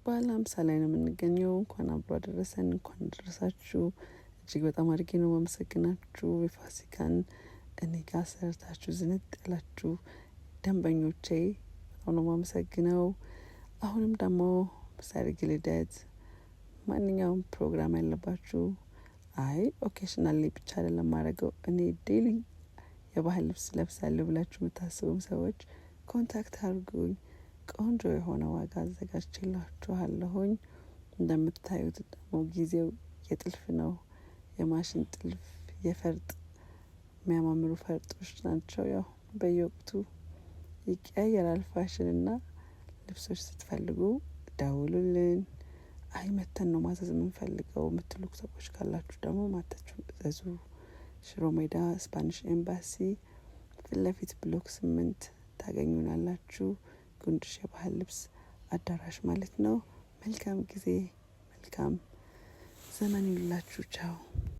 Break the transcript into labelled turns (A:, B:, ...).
A: በዓለ 50 ላይ ነው የምንገኘው። እንኳን አብሮ አደረሰን፣ እንኳን አደረሳችሁ። እጅግ በጣም አድርጌ ነው የማመሰግናችሁ። የፋሲካን እኔ ጋር ሰርታችሁ ዝንጥ ያላችሁ ደንበኞቼ በጣም ነው የማመሰግነው። አሁንም ደግሞ ሰርግ፣ ልደት፣ ማንኛውም ፕሮግራም ያለባችሁ፣ አይ occasionally ብቻ አይደለም ማድረገው፣ እኔ daily የባህል ልብስ ለብሳለሁ ብላችሁ የምታስቡም ሰዎች contact አድርጉኝ። ቆንጆ የሆነ ዋጋ አዘጋጅቼላችኋለሁኝ። እንደምታዩት ደግሞ ጊዜው የጥልፍ ነው። የማሽን ጥልፍ፣ የፈርጥ፣ የሚያማምሩ ፈርጦች ናቸው። ያው በየወቅቱ ይቀያየራል ፋሽን እና ልብሶች ስትፈልጉ ደውሉልን። አይ መተን ነው ማዘዝ የምንፈልገው የምትሉ ሰዎች ካላችሁ ደግሞ መታችሁ እዘዙ። ሽሮ ሜዳ Spanish Embassy ፊት ለፊት ብሎክ 8 ታገኙናላችሁ። ጉንድሽ የባህል ልብስ አዳራሽ ማለት ነው። መልካም ጊዜ፣ መልካም ዘመን ይሁንላችሁ። ቻው።